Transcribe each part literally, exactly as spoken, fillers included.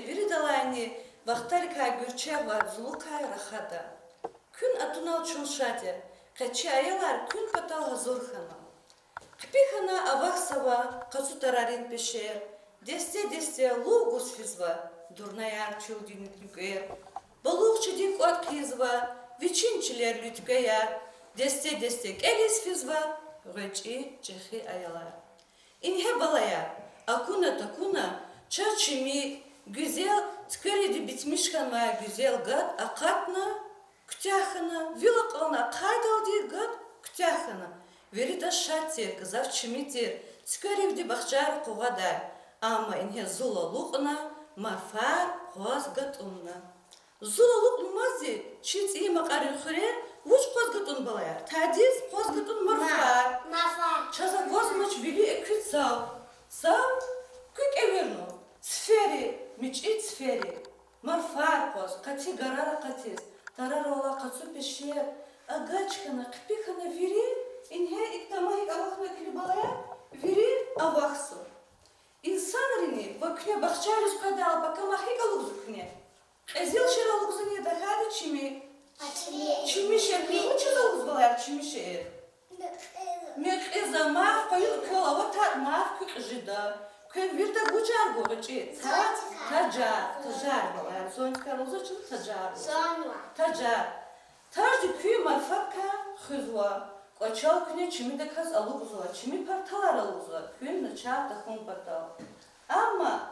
Виридалайни вахтарикай гуьрчегвал зулукай рахада. Куьн атунал чун шад я, къе чи аялар куьн патал гьазур хьана. Хъипи хьана авахьзава къацу тарарин пешер, десте-десте лув гуз физва дурнаяр чуьлдин нуькӀвер. Балугъчидин кӀватӀ хъийизва вичин чилер, луьтквеяр, десте-десте кӀелиз физва гъвечӀи чӀехи аялар. Ингье, балаяр, акуна-такуна чаз чими гуьзел, цуькверивди битмиш хьанвай гуьзел гад акъатна, куьтягь хьана, вил акьална ахъайдалди гад куьтягь хьана. Виридаз шад тир, гзаф чими тир, цуькверивди бахчайра къугъвадай. Амма ингье зул алукьна, марфар къваз гатӀунна. Зул алукьнамазди чи ЦӀийи Макьарин хуьре вуч къваз гатӀун, балаяр? Тадиз къваз гатӀун марфар. Чаз аквазмач вили экуь цав. Цав куь кӀевирнава. Цифери, мичӀи цифери. Марфар къваз, къати гарар акъатиз, тарарал алай къацу пешер, агач хьана, хъипи хьана вири, ингье икӀ тама, икӀ авахьна килиг, балаяр, вири авахьзава. Инсанрини ва куьне бахчайриз къведайла пакамахъ гьикӀ алукӀзава куьне? Кьезил шер алукӀзавани, я тахьайтӀа чими? Чими шер. Куьн вучиз алукӀзава, балаяр, чими шер? Мекьи за, марф къвайила квел аватайла, марф куь кьуьзуьда. Квел виридаз вуч гугъ ичӀи? Та-, тажар, тажар, балаяр. Зонтикай лугьузвачни тажар? Тажар. Тажди куь марфакай хуьзва, кӀвачел куьне чимидаказ алукӀзава, чими парталар алукӀзава, куьн начагъ тахьун патал. Амма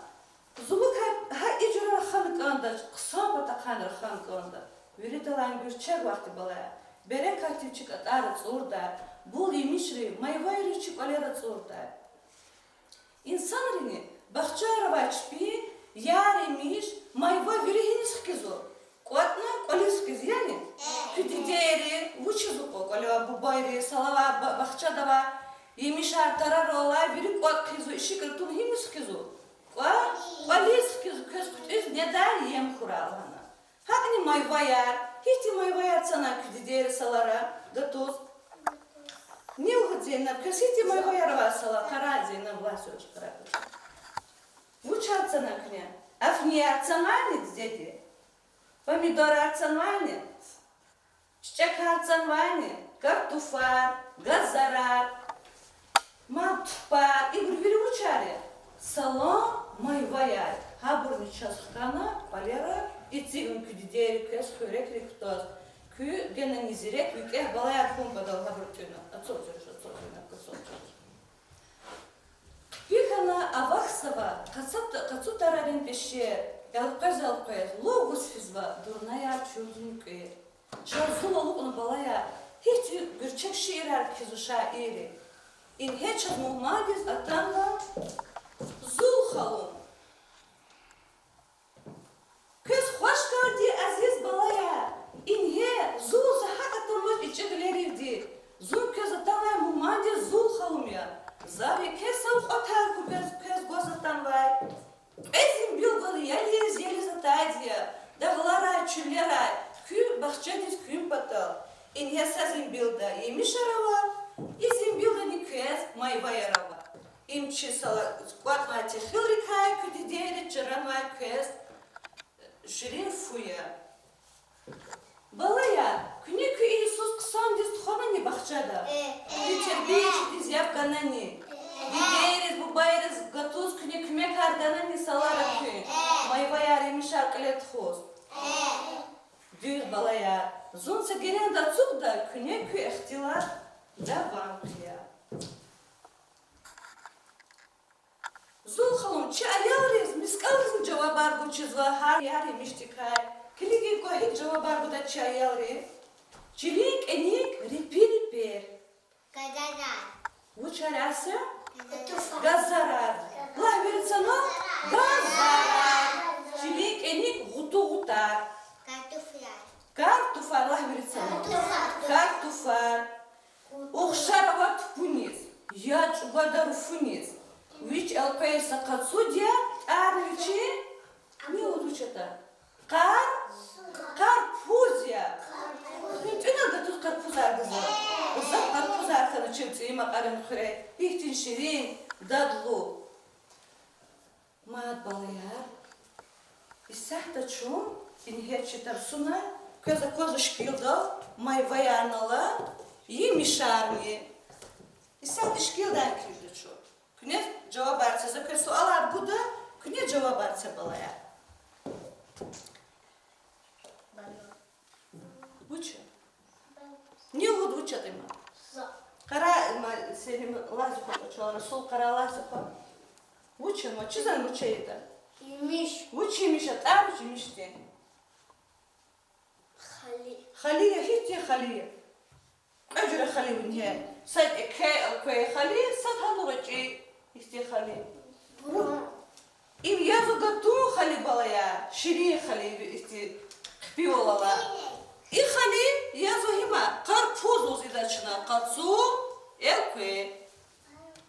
зулукай гьа и жуьре рахана кӀанда, хъсан патахъайни рахана кӀанда. Виридалайни гуьрчег вахт я, балаяр. Берекатдив чи кӀатӀар ацӀурдай, бул емишрив, майвайрив чи кӀвалер ацӀурдай. Инсанрини бахчайра авай чпин яр, емиш, майва вири гьиниз хкизва? КӀватӀна кӀвализ хкиз, яни? Куь дидейри вучиз акьва кӀвале авай бубайри, сала авай ба-, бахчада авай емишар, тарарал алай вири кӀватӀ хъийизва, ишикӀра туна гьиниз хкизва? КӀва-, кӀвализ хкиз, квез хъуьтӀуьз недай ем хьурай лагьана. ГьакӀни майваяр, гьихьтин майваяр цана куь дидейри салара гатуз? Ни лугьуда, Зейнаб, квез гьихьтин майваяр авай сала, къарагъ, Зейнаб, ваз вуч къарагъ. Вучар цана куьне? Афнияр цанвайни дидеди? Помидорар цанвайни? ЧичӀекар цанвайни? Картуфар, газарар, мад тупар, ибур вири вучар я? Салан майваяр. Гьабурни чаз хкана кӀвалера, эцигна куь дидейри квез хуьрекрик кутаз. Куьн генани зирек викӀегь балаяр хьун патал гьабур тӀуьна. Ацукь жеч, ацукь жеч, ацукь жеч. Хъипи хьана авахьзава къацу, къацу тарарин пешер, элкъвез-элкъвез лув гуз физва дурнаяр чуьлдин нуькӀвер. Чаз зул алукьна, балаяр, гьихьтин гуьрчег шиирар кхьизва шаирри. Ингье чаз мугьмандиз атанва Зул халун. Квез хвашкарди, азиз балаяр, ингье зул, за гьакӀ атанвач ичӀи гъилеривди. Зун квез атанвай мугьмандиз Зул халун я. Зав еке сав кьватар квез, квез гваз атанвай. Кьве зимбил гваз ялиз-ялиз атайди я дагъларай, чуьллерай, куь бахчадиз куьн патал. Ингье са зимбилда емишар ава, и зимбилдани квез майваяр ава. Им чи сала кӀватӀнавай техилрикай куь дидейри чранвай квез ширин фу я. Балаяр, куьне куь иесуз хъсандиз тухванани бахчада? Куь тербиячидиз яб ганани? Дидейриз, бубайриз гатуз куьне куьмекар ганани салара куьн, майваяр, емишар кьиле тухуз? Дуьз, балаяр, зун са геренда ацукьда, куьне куь ихтилат давам хъия. Зул халун, чи аялриз мискӀалризни жавабар гуз чизва гьар яр емишдикай. Килигин квахь, гьикӀ жавабар гуда чи аялри. Чилин кӀаник репери пер. Вучар я са? Газарар. Лагь вири цана. Газарар. Чилин кӀаник гъуту-гъутар. Картуфар. Лагь вири цана. Картуфар. Ухшар ава тупуниз, я чӀугвада руфуниз. Вич элкъвей са къацуди я, тӀвар вичин, ни лугьузвач ада? Къар, къарпуз я. Куьн тӀуьна гатуз къарпузар гзаф? Гзаф къарпузар хьана чи ЦӀийи Макьарин хуьре, гьихьтин ширин, дадлу. Мад, балаяр, Исятда чун ингье чи тарсуна, квез аквазва шикилдал майваярни ала емишарни. Исятда шикилдай килигда чун. Куьне жавабар це, за квез суалар гуда, куьне жавабар це, балаяр. Вуч я? Ни лугьуда, вуч ятӀа им? Къарагъ, ма, Селим, лагь зи квачал, Расул, къарагъ, лагь зи ква. Вуч я, ма, чизвани вуч ятӀа? Емиш. Вуч емиш я, тӀвар вуч емишдин? Хали. Хали я, гьихьтин хали я? Кьве жуьре хали ава ингье. Сад эквей, элквей хали, сад гьанур эчӀи, ихьтин хали. Им язва гатун хали, балаяр, ширин хали, ихьтин хъипивал алай. И хали язва гьима, къарпуз лугьуда чна, къацу, элквей.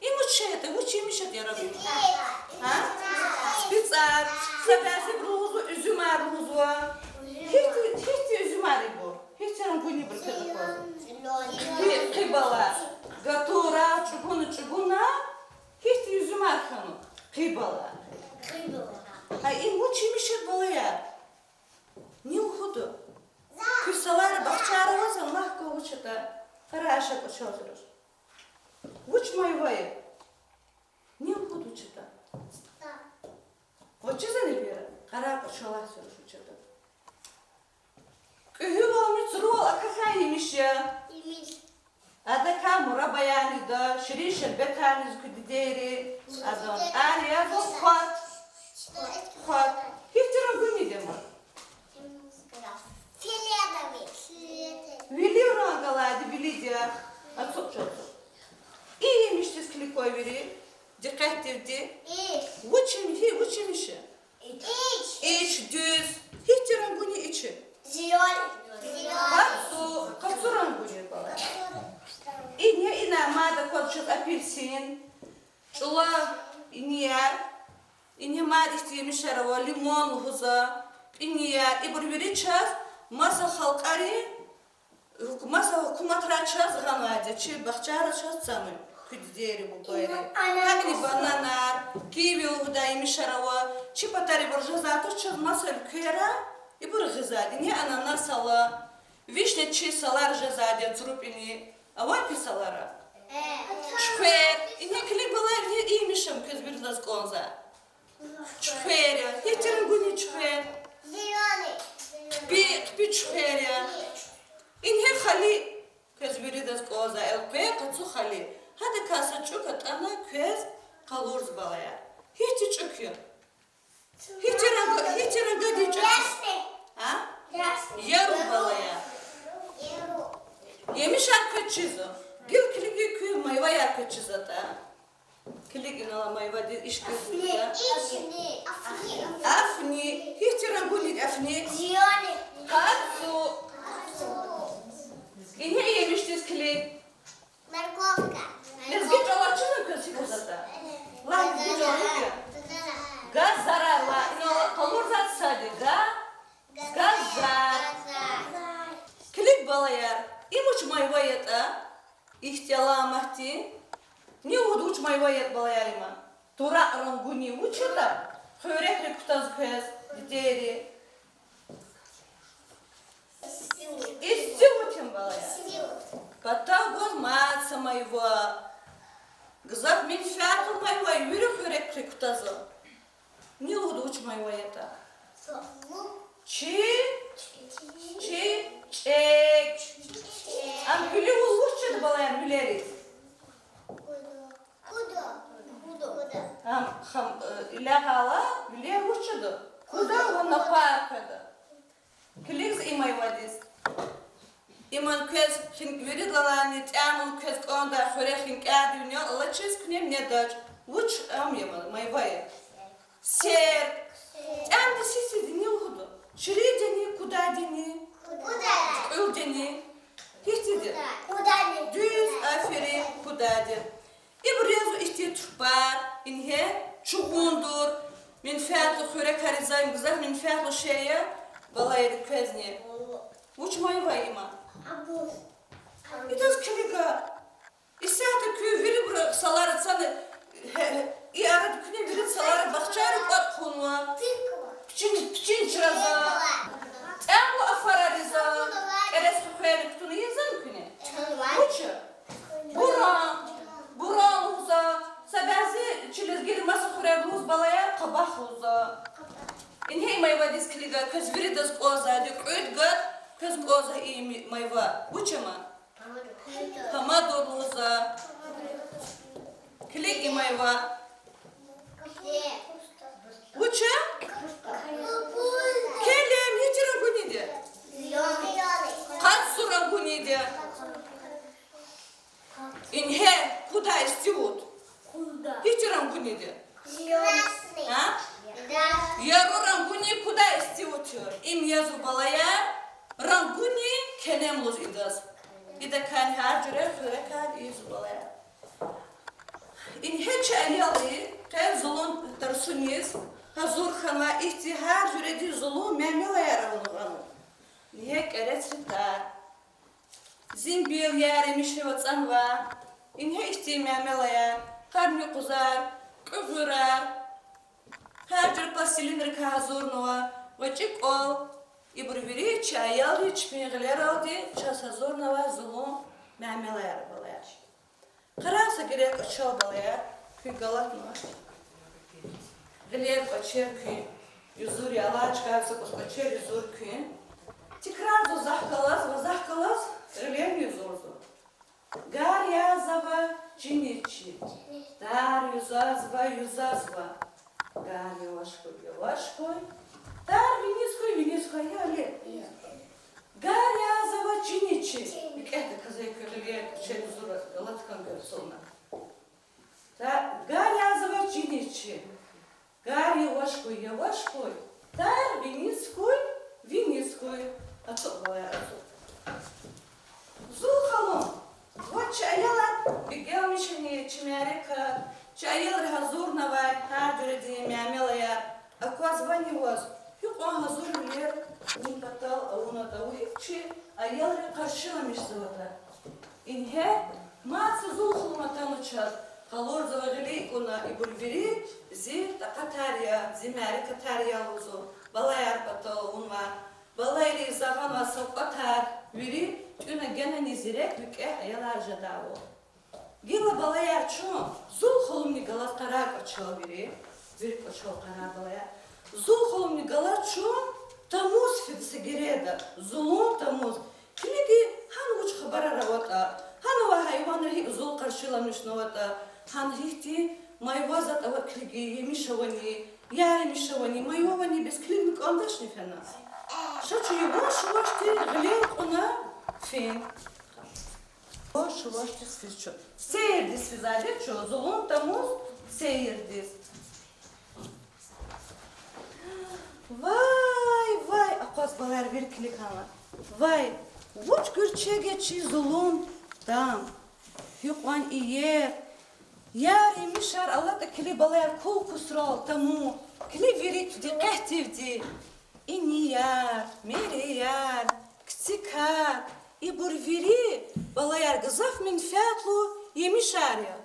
Им вуч ятӀа, вуч емиш ятӀа, яраб им? Гьа? СпецӀар, са бязибуру лугьузва, уьзуьмар лугьузва. Гьихьтин, гьихьтин уьзуьмар ибур? Гьихьтин рангунар ибур квез аквазва? Хъи-, хъибала. Гатуна, чӀугуна, чӀугуна. Гьихьтин уьзуьмар хьанва? Хъибала. Гьа им вуч емиш я, балаяр? Ни лугьуда? Куь йисалар бахчара авазва, лагь кван, вуч ятӀа? Къарагъ, ша кӀвачел зураш. Вуч майва я? Ни лугьуда вуч ятӀа? Вучиз ана вири? Къарагъ, кӀвачел лагь зураш, вуч ятӀа. КӀуьгьуьвал, муьцӀрувал акахьай емиш я. Адакай мураббаяр ийида, ширин шербетар ийиз куь дидейри. Адан тӀвар язва хват. Хват. Гьихьтин рангунин я им? Вилив ранг алайди, вилив я. Ацукь чаз. И емишдиз килиг квай вири. Дикъетдивди. Вуч ем-, гьи, вуч емиш я? Ич, дуьз. Гьихьтин рангунин ич я? Къацу, къацу рангунин, балаяр. Ингье ина мад аквазва чаз апельсин, чӀулав инияр, ингье мад ихьтин емишар ава, лимон лугьузва, пӀинияр, ибур вири чаз маса халкьари, гьукумат, маса гьукуматра чаз гъанвайди я, чи бахчара чаз цанва куь дидейри, бубайри. ГьакӀни бананар, киви лугьудай емишар ава, чи патарибур жезвай туш чаз маса уьлквейра, ибур гъизвайди я, ингье ананас ала, вишня, чи йисалар жезвайди я, цурупӀини. Авай куь йисалара? Чуьхвер. Ингье килиг, балаяр, ингье и емиш ам квез виридаз кӀанзавай. Чуьхвер я. Гьихьтин рангунин чуьхвер? Хъипи, хъипи чуьхвер я. Ингье хали квез виридаз кӀанзавай, элквей, къацу хали. Гьадакай са чӀук атӀана квез къалурзава, балаяр. Гьихьтин чӀук я? Гьихьтин ранг-, гьихьтин рангадин чӀук я? А? Яру, балаяр. Емишар квез чизва. Гила килиг, куь майваяр квез чизватӀа. Килиг, инал майвадиз иш килигда. Афни. Гьихьтин рангунин афни? Къацу. Ингье и емишдиз килиг. Морковка. Лезги чӀалал чизва квез гьикӀ лугьузватӀа? Лагь, лезги чӀалал гьикӀ я? Газара. Ва инал къалурзавайди сад я, га-, газар. Килиг, балаяр, им вуч майва ятӀа? Ихьтин аламатдин. Ни лугьуда, вуч майва ятӀа, балаяр, им? Туракь рангунин вуч ятӀа? Хуьрекри кутазва квез дидейри. Истивут я, балаяр. Патав гваз мад са майва. Гзаф менфятлу майва, вири хуьрекри кутазва. Ни лугьуда, вуч майва ятӀа? Чи, чи чӀек. Ам гьуьлуьвал вуч жеда, балаяр, гьуьлериз? Ам хам, э, илагьайла гьуьлер вуч жеда? Куда ва напар къведа. Килигиз и майвадиз. Иман квез хин-, виридалайни тӀямал квез кӀандай хуьре хинкӀардивни алачиз куьне недач. Вуч ам я, ма-, майва я? Сер. ТӀямдиз сифиди ни лугьуда? Ширинди яни, кудайди яни? Кьуьлди яни? Гьихьтинди? Дуьз, аферин, кудайди. Ибур язва ихьтин турпар, ингье чугъундур, менфятлу хуьрекариз, им гзаф менфятлу шей я, балаяр, квезни. Вуч майва я им? Идаз килига. Исятда куьн вирибуру йисалар ацана, гье-, гье-, и арада куьне вири йисалар бахчайра кӀватӀ хъувунва. Пичин, пичин чраза, тӀямлу афарар ийиза, кӀерец хуьхвер кутуна ийизан куьне? Вуч я? Буран, буран лугьуза, са бязи чи лезгийри маса хуьрер лугьуз, балаяр, къабах лугьуза. Ингье и майвадиз килига, квез виридаз кӀанзавайди, кьуьд гад квез кӀанзавай и ми-, майва. Вуч я ма? Помидор лугьуза. Килиг и майва. Вуч я? Келем. Гьи тир рангуниди? Къацу рангуниди. Ингье, кудай истивут. Гьи тир рангуниди? А? Яру рангуни кудай истивут я. Им язва, балаяр, рангуни келем лугьуз идаз. Идакай гьар жуьре хуьрекар ийизва, балаяр. Ингье чи аялри къе зулун тарсуниз гьазур хьанва, ихьтин гьар жуьредин зулун мямелаяр авуна гъанва. Ингье кӀерецри тар, зимбил, яр емишрив ацӀанва. Ингье ихьтин мямелаяр, къарникъузар, кьуьгъуьрар, гьар жуьре пластилинрикай гьазурнава, гъвечӀи кӀвал. Ибур вири чи аялри чпин гъилералди чаз гьазурнавай зулун мямелаяр, балаяр. Къарагъ са герек кӀвачел, балаяр, куьн галатнава. Гъилер кӀвачер куьн, юзур я, алай чкадиз са кӀус кӀвачер юзур куьн. Тикрарзава захъ галаз ва захъ галаз гъилерни юзурзава. Гар язава чиниз чи, тар юзазва, юзазва. Гар яваш хьуй, яваш хьуй, тар виниз хьуй, виниз хьуй, я ли. Гар язава чиниз чи. ВикӀегьдаказ куь гъилер кӀвачер юзур галат хьана квез суна. Та-, гар язава чиниз чи. Гар яваш хьуй, яваш хьуй, тар виниз хьуй, виниз хьуй. Ацукь, балаяр, ацукь. Зул халун, вад чи аялар бегенмишани чи мярекат, чи аялри гьазурнавай гьар жуьредин мямелаяр аквазвани ваз? Гьикьван гьазурвилер вун патал авунатӀа, вун гьикӀ чи аялрин къаршиламишзаватӀа? Ингье, мад са зул халун атанва чаз, къалурзава гъиле кьуна, ибур вири зи такьатар я, зи мярекатар я лугьузва, балаяр патал авунвай, балайриз гъанвай савкьватар вири тӀуьна генани зи рекӀ викӀегь аялар жедайвал. Гила, балаяр, чун зул халунни галаз къарагъ кӀвачел вири, вири кӀвачел къарагъ, балаяр. Зул халунни галаз чун тамуз фида са герек, зулун тамуз. Килиги, гьана вуч хабарар аватӀа, гьана авай гьайванри гьикӀ зул къаршиламишнаватӀа, гьана гьихьтин майва затӀ ава, килиги, емиш авани, яр емиш авани, майва авани, бес килигна кӀандачни фена. Ша чун яваш-явашди гъилер кьуна фин. Яваш-явашди физ чун. Сейирдиз физвайди чун, зулун тамуз сейирдиз. Вай, вай, акъваз, балаяр, вири килиг гьана. Вай, вуч гуьрчег я чи зулун там. Гьикьван иер. Яр емишар алатӀа, килиг, балаяр, кул-кусрал тамун. Килиг вири дикъетдивди. Инияр, мереяр, кицикар, ибур вири, балаяр, гзаф менфятлу емишар я.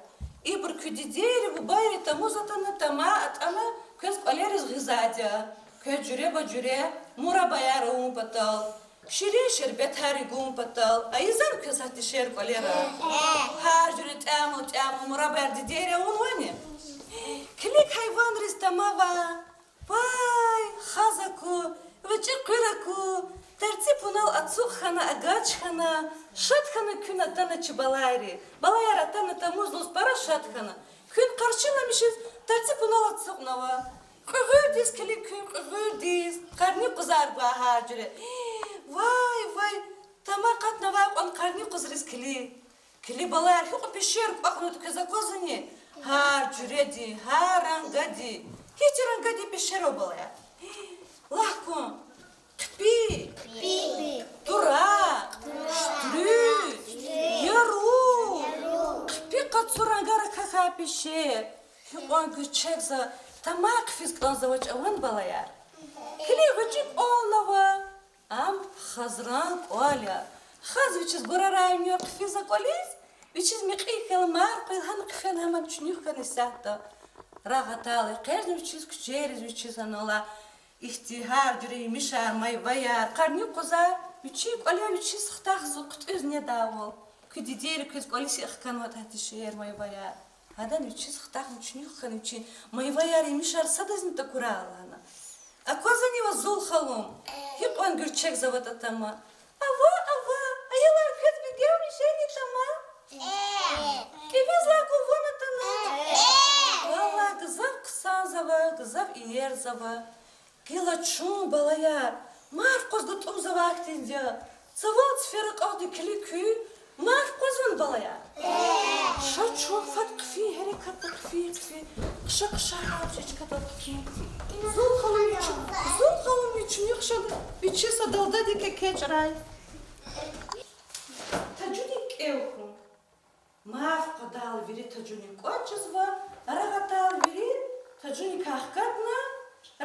Ибур куь дидейри, бубайри тамуз атана, тама атӀана, квез кӀвалериз гъизвайди я. Квез жуьреба-жуьре мураббаяр авун патал, ширин шербетар гун патал, ийизвани квез гьа дишегьли кӀвалера? Гьар жуьре тӀяму-тӀяму мураббаяр дидейри авунвани? Килиг, гьайванриз тама ава. Вай, хаз аку, гъвечӀи къуьр аку, тарци пунал ацукь хьана, агач хьана, шад хьана куьн атана чи балайри. Балаяр атана тамуз лугьуз, пара шад хьана. Куьн къаршиламишиз тарци пунал ацукьнава. Кьуьгъуьрдиз килиг куьн, кьуьгъуьрдиз, къарникъузар гвай гьар жуьре. Вай, вай, тама акъатнавай кьван къарникъузриз килиг. Килиг, балаяр, гьикьван пешер кӀватӀнаватӀа, квез аквазвани? Гьар жуьредин, гьар рангадин. Гьихьтин рангадин пешер ава, балаяр? Лагь кван. Хъипи, туракь, шуьтру, яру, хъипи къацу рангар акахьай пешер. Гьикьван гуьрчегзава, тамай хъфиз кӀанзавач авани, балаяр? Килиг, гъвечӀи кӀвални ава. Ам хазран кӀвал я. Хаз вичиз гурарай виниз хъфиз а кӀвализ, вичиз мекьи хьайила, мярекатдал гьана хъфена, гьаман чуьнуьх хьана исятда. Рагъ атайла экъечӀна вичиз, куьчейриз вичиз гьанал алай. Ихьтин гьар жуьре емишар, майваяр къарни къваза, вичин кӀвале вичиз хтахзава, хъуьтӀуьз недайвал. Куь дидейри квез кӀвализ хканватӀа гьа тир шейэр, майваяр. Гьадан вичиз хтахна чуьнуьх хьана вичин майваяр, емишар садазни такурай лагьана. Аквазвани ваз, Зул халун, гьикьван гуьрчегзаватӀа тама? Ава, ава, аялар, квез бегенвай шейни тама? КӀевиз лагьай кьван ван атана? Валлагь, гзаф хъсанзава, гзаф иерзава. Гила чун, балаяр, марф къваз гатӀумзавай хьтинди я. Цавал цифер акьахди килиг куьн, марф къвазвани, балаяр? Ша чун фад хъфин, гьерекатда хъфин, хъфин, хъша-хъша, гьар чечкадал хъфин. Зул халуни чу-, Зул халуни чуьнуьх хьана, вичи са далдадик экечӀрай. Тажуник кӀев хьун. Марф къвадайла вири тажуник кӀватӀ жезва, рагъ атайла вири тажуникай хкатна,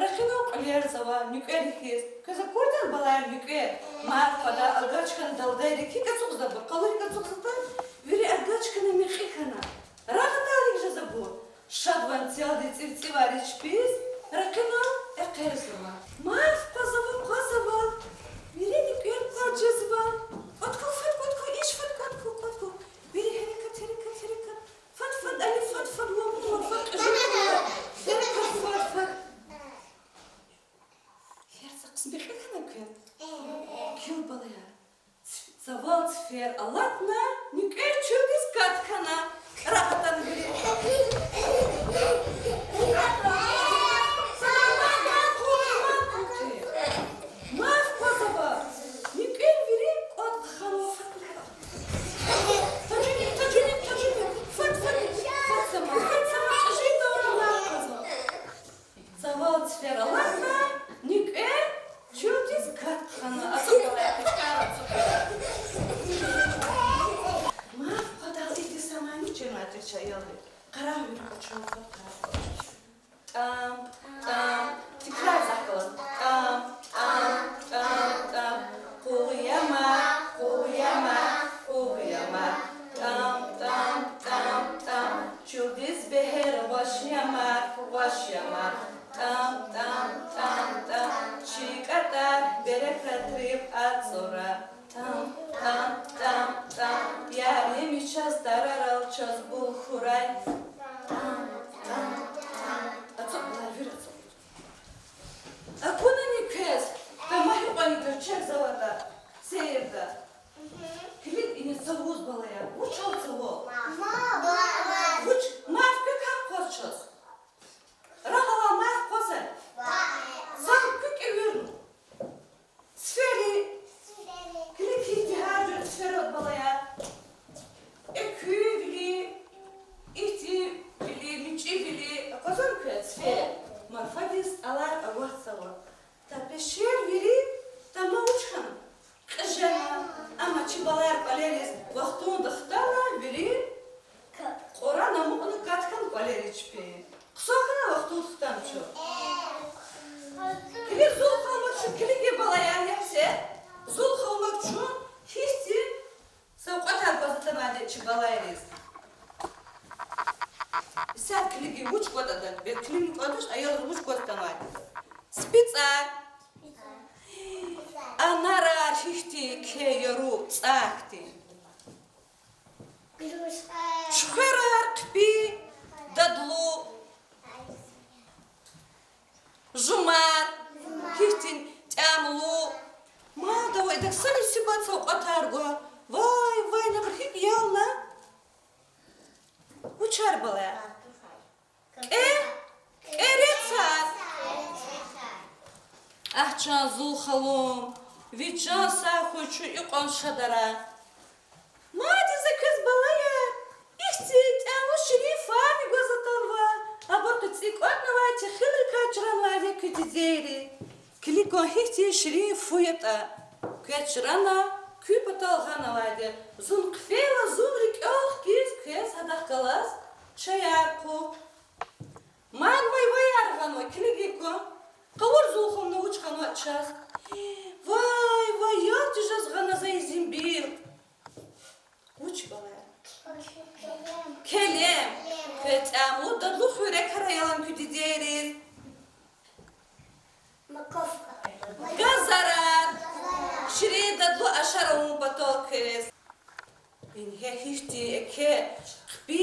ракъинал кьуьлерзава нуькӀвери хьиз. Квез акурди я, балаяр, нуькӀвер? Марф къвадай, агач хьана далдайрик гьикӀ ацукьзавайбур, къалурик ацукьзаватӀа, вири агач хьана, мекьи хьана. Рагъ атайла гьикӀ жезавайбур? Шадван целди цӀивцӀивайри чпиз ракъинал экъечӀзава. Марф къвазава, къвазава, вири нуькӀвер кӀватӀ жезва. КӀватӀ хьухь, фад кӀватӀ хьухь, ич фад кӀватӀ хьухь, кӀватӀ хьухь. Вири гьерекат, гьерекат, гьерекат. Фад, фад, али, фад, фад, вун, вун, фад, кьежи, фад. Гьерекат, фад, фад. Гьер са кьисмет хьана квез. Куь, балаяр. Цавал цифер алатна, нуькӀвер чуьлдиз кат хьана. Рагъ атана вири. Марф къвазава, нуькӀвер вири кӀватӀ хьана. Тажуник, тажуник, тажуник. Фад, фад, фад сама, фад сама, тажуник тавра марф къвазва. Цавал цифер алатна, нуькӀвер чуьлдиз кат хьана. Ацукь, балаяр, кучкар ацукь. Марф къвадайла ихьтин са мани чирнавай тир чи аялри. Къарагъ вири кӀвачел, фад къарагъ кӀвачел. ТӀам, тӀам, тикрар захъ галаз. ТӀам, тӀам, тӀам, тӀам. Къугъ я марф, къугъ я марф, къугъ я марф. ТӀам, тӀам, тӀам, тӀам. Чуьлдиз бегьер гъваш я марф, гъваш я марф. ТӀам, тӀам, тӀам, тӀам. Чи кӀатӀар берекатрив ацӀура. ТӀам, тӀам, тӀам, тӀам. Яр емиш чаз тарарал чаз бул хьурай. ТӀам, тӀам, тӀам. Ацукь, балаяр, вири ацукь. Акунани квез, тама гьикьван гуьрчегзаватӀа сейирда? Килиг ина цавуз, балаяр. Вуч ала цавуз? Вуч, марф квекай къваз чаз? Рагъ алай марф къваза? Цав куь кӀевирна. Цифери. Килиг, ихьтин гьар жуьре цифер ава, балаяр. Экуьвили, ихьтинвили, мичӀивили, аквазвани квез цифер? Марфадиз тӀалар аватзава. Та пешер вири тама вуч хьана? Кьежена. Амма чи балаяр кӀвалериз вахтунда хтана, вири кьуран амукьна кат хьана кӀвалери чпин. Хъсан хьана вахтунда хтана чун? Килиг, Зул халумак чун, килиг, балаяр, гьепсиз. Зул халумак чун гьихьтин савкьватар гваз атанвайди чи балайриз. Исятда килиг, вуч кӀватӀ ада, бес килигна кӀватӀ туш, аялри, вуч гваз атанвайди. СпицӀар. Анарар гьихьтин кхьей, яру цӀай хьтин. Чуьхверар хъипи, дадлу. Жумар, гьихьтин тӀямлу. Мад авай, идак са мусибат, савкьватар гва. Вай, вай, наб гьикӀ ялна? Вучар, балаяр? КӀе-, кӀерецар. Агь, чан Зул халун, ви чан сагъ хьуй, чун икьван шадара. Мад за квез, балаяр, ихьтин тӀямлу ширин фарни гваз атанва, абур къеци кӀватӀнавай техилрикай чранвайди я куь дидейри. Килиг кван, гьихьтин ширин фу ятӀа. Квез чрана, куь патал гъанавайди я. Зун хъфейла, зун рикӀел хкиз квез гьадахъ галаз чаяр хъухъ. Мад майваяр гъанва, килиг кван. Къалур, Зул халуна, вуч гъанва чаз. Вай, вай, яд тежез гъана за и зимбил. Вуч, балаяр? Келем. Квез тӀямлу, дадлу хуьрекар ая ялан куь дидейриз. Вун патал квез. Ингье гьихьтин еке хъипи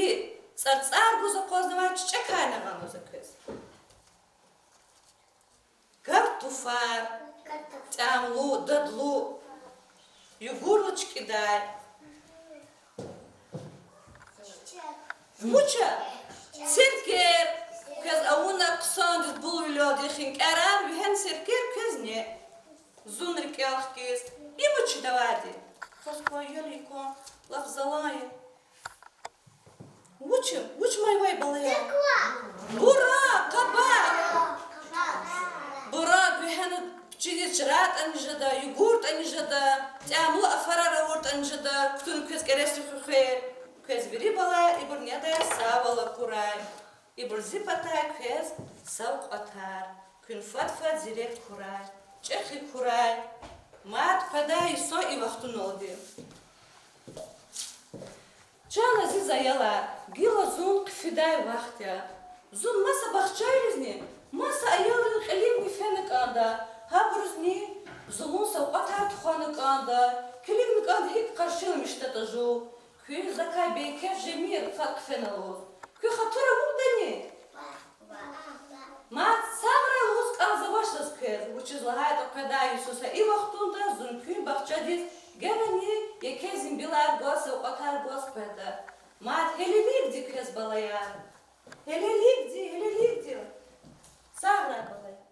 цӀарцӀар гуз акъвазнавай чичӀекарни гъанва за квез. Картуфар, тӀямлу, дадлу, югурла чкӀидай. Вуч я? Серкер. Квез авуна хъсандиз булвилелди хинкӀарар, вегьена серкер квез неъ. Зун рикӀел хкиз. Им вуч я авайди? Хас кван ел я кван, лап залан я. Вуч я, вуч майвай, балаяр? Бурак, къабакь. Бурак вегьена пичидиз чрайтӀани жеда, югуртӀани жеда, тӀямлу афарар авуртӀани жеда, кутуна квез кӀересри хуьхвер. Квез вири балаяр ибур недай савал акурай. Ибур зи патай квез савкьватар. Куьн фад-фад зирек хьурай, чӀехи хьурай. Мад къведай йисан и вахтуналди. Чан азиз аялар, гила зун хъфидай вахт я. Зун маса бахчайризни, маса аялрин кьиливни фена кӀанда, гьабурузни зулун савкьватар тухвана кӀанда, килигна кӀанда гьикӀ къаршиламишдатӀа жув. Куьн закай берекат жемир фад хъфена лугьуз. Куь хатур авурдани? Мад сагърай лугьуз кӀанзавач заз квез, вучиз лагьайтӀа къведай йисуз са и вахтунда зун куь бахчадиз генани еке зимбилар гваз, савкьватар гваз къведа. Мад гьелелигди квез, балаяр. Гьелелигди, гьелелигди. Сагърай, балаяр.